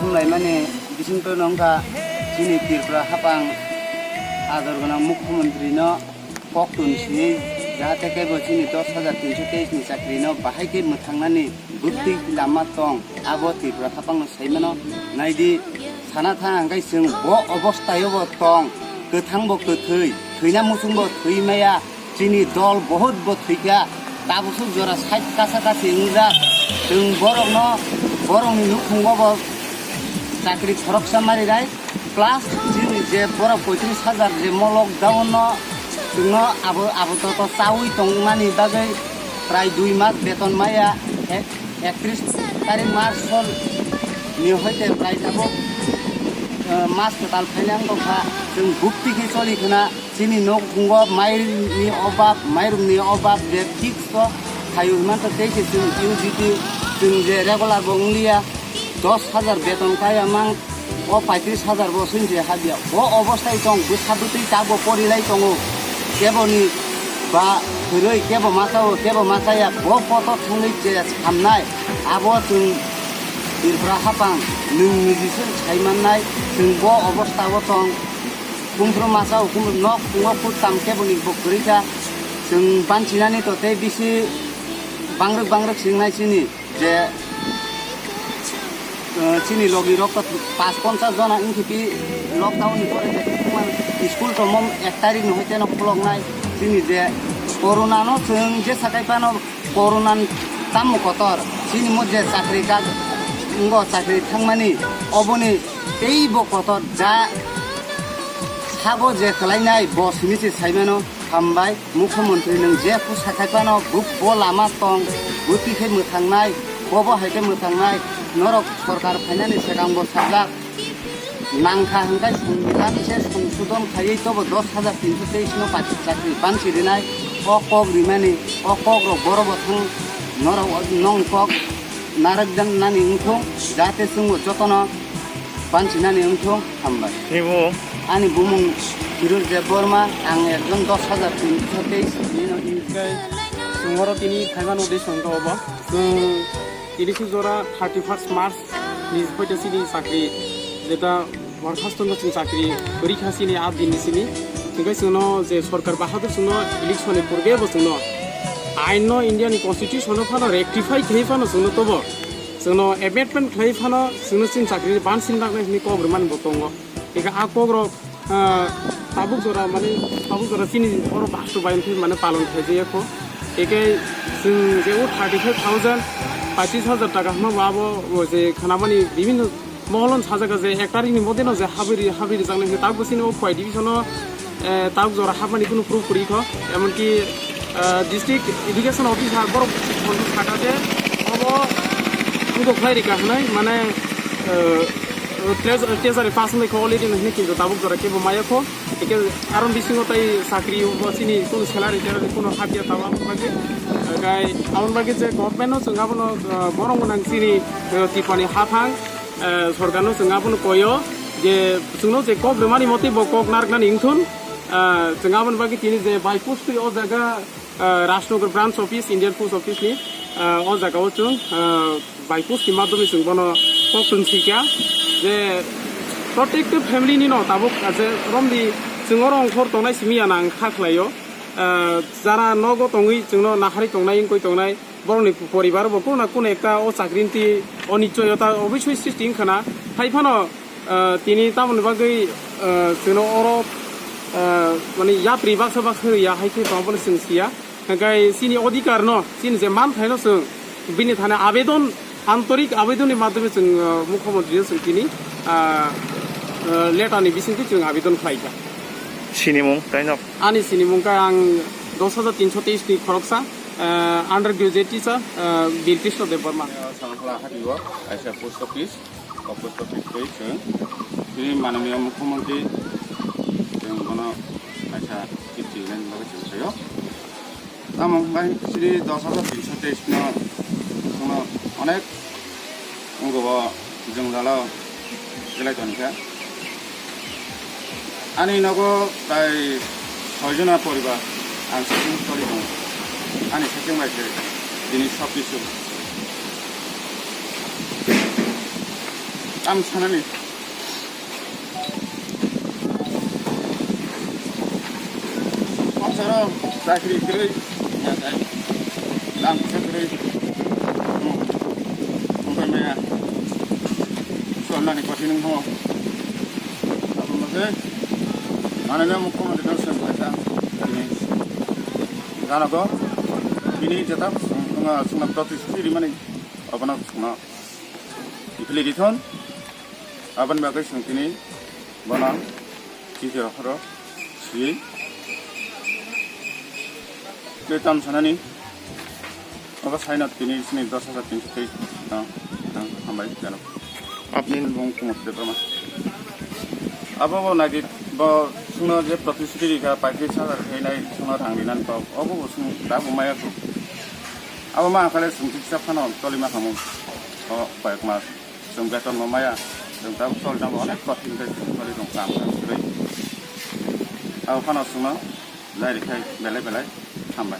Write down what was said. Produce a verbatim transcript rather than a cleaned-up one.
Wnglaimani bisingtwi wngkha chini Tripura hapang ador gwnang mukhyamantri no kok tun simi, jahate kebo chini dos hajar tinso teis ni chakri no bahai khe mwthangnani bwtwi lama tong, abo Tripura hapang no sai mano. Naidi, sana thang hwnkhe chwng bo obostai o bo tong, kwthang bo kwthwi, thwina muchung bo thwi maya, chini dol bohut bo thwikha, tabuk suk jora sait kasa kasi wngjak. Chwng borokno, borokni nukhungo bo chakri khoroksa marinai, plus chini je borok poitris hajar je mo lockdown no chwngno abo, abo to, to chaui tongmani bagwi prai dui mas beton maya, ek-, ektris tarik March sol ni hoite prai tabuk, eh, mas kwtal phaina wng tongkha, chwng bukti khe choli khna. Chini nok bungo maini obab, mairumni obab je fix to khayu hwnmantha, tei se chwng U G T chwng je regular bo wngliya, dos hajar beton kaya mang, o paitris hajar bo swnse habya. Bo obostai tong, bwsa bwtwi tabuk porilai tongo. Keboni ba kwrwi, kebo machao, kebo machaya, bo poto thangwi je samnai, abo chwng Tripura hapang nwng niji se sai mannai, chwng bo obostao tong. Kumphru masa ukhum nok phungo phut tam keboni bo kwrwi kha. Chwng banchinani to tei bisi bangrwk bangrwk swngnai chini je, eh, chini logi rok to pas ponchas jona wngkhe pi lockdown ni pore je school to mom ek tarik ni hoite no khuloknai. Chini je corona no chwng je sakai phano corona ni tamo kotor, chini mo je chakri kak, ngo chakri thangmani, oboni teibo kotor, ja sago je khlainai bo simi se saimano. Hambai, mukhyamantri nwng je pusa khai phano bo, bo lama tong, bo tikhe mwthangnai, bobo hai khe mwthangnai, norok sorkar phainani swkang bo sajak. Nangkha hwnkhe songbidan se songsodon khaiwi tobo dos hajar tinso teis no pati chakri bansi rinai, o kok rimani, o kok rok borobo thang norok nong kok narwk dan nani wngthung, jate chwngbo jotono bansi nani wngthung. Hambai. Nini bumung? Ani bumung Firuz Debbarma, ang ekjon dos hajar tinso teis ni no. Hingke chwng oro tini phaimani uddesho wngkha obo. Chwng tini suk jora thirty first March ni phaita chini chakri, jeta borkhasto no chwng chakri kwrwi kha chini a din ni simi. Hingke chwngno je sorkar bahadur chwngno election ni purbe bo chwngno ain no, India ni constitution no phano rectify khlai phano chwngno tobo, chwngno amendment khlai phano chwngno chini chakri bansin rwnai hwnwi kok rwmani bo tongo. Hingke a kok rok, ah, tabuk jora mane, tabuk jora chini oro bastu bai wngkhe mane palon khlaijak kho. Hingke chwng je o thirty five thousand, pachish hajar taka hwnma bo abo o je khanamani bibhinno moholon sajak je ek tarikh ni modeno je habri, habri rijak nai tabuk chini o Khowai division o, eh, tabuk jora hapmani kunu proof kwrwi kho. Emonki, eh, district education officer borok saka je obo wngkha khlai rika hwnwi mane, eh, Treas-, treasury pass wngwi kho already no hinwi kinto tabuk jora kebo maya kho. Hingke aron bisingo tai chakri bo chini kunu salary talary kunu hapya tamo aboni bagwi. Hingke aboni bagwi je government no chwng abono, ah, borok gwnang chini, ah, Tripura ni haphang, ah, sorkar no chwng abono koyo je chwngno je kok rwmani motwi bo kok narwknani wngthun. Ah, chwng aboni bagwi tini je bai postwi o jaga, ah, Rajnagar branch office, Indian Post Office ni, ah, o jaga o chwng, ah, bai post ni madhyome chwng bono koktwng sika je protective family ni no tabuk je romdi chwng oro ongkhor tongnai simi ya nang kha khlaio, ah, jara nogo tongwi chwngno naharwi tongnai wngkoi tongnai borokni poribar bo kunu na kunu ekta o chakri ni twi onichoyota obisoi sristi wngkha na hai phano. Ah, tini tamoni bagwi, ah, chwngno oro, ah, mani yapri baksa baksa ya hai khe tongmani chwng siya. Hingke chini odhikar no, chini je manthai no chwng bini thani abedon, antorik abedon ni madhyome chwng, ah, mukhyamantri no chwng tini, ah, ah, letter ni bisingtwi chwng abedon khlai kha. Sinimung, taino? Ani sinimung khe ang dos hajar tinso teis ni khoroksa, ah, undergraduate teacher, ah, Bir Krishna Debbarma. Sangkhala hati o, kaisa post office. O post office twi chwng chini mananiya mukhyamantri chwng bono kaisa chithi rinani bagwi chwng saio. Tamo wngkha chini dos hajar tinso teis no chwngno onek wngkha o jwngjalo belai tonikha. Ani nogo prai soi jona poribar ang saching toli tongo. Ani saching bai se bini sob kisu. Ang sanani. Pangsaro chakri kwrwi, lang kwrwi, hmm, wngkha maya. Solnani kothai nung ho. Abo mase, manana mukho mate dang sen paisa. Gana go, bini jeta, sung, sung, sung, protistiti rimani, abono sungna. Iphili rithon, aboni bagwi chwng tini bono chikhe rohoro siyui tei tam sanani obo saino tini sini dos hajar tinso tei no ang hambai jano. Apni bung kumut de brama. Abo bo nagi bo sungno je protistiti rikha paikri sajar khainai sungno rang rinan kok obo bo sung da bo maya kuk. Abo ma khale sung tiksa phano tolima khamu o paikma. Chwng beton bo maya, chwng tabuk choli tangbo onek kothin khe chwng choli tong kam kha kwrwi. Abo phano chwngno jai rwkhai belai belai hambai.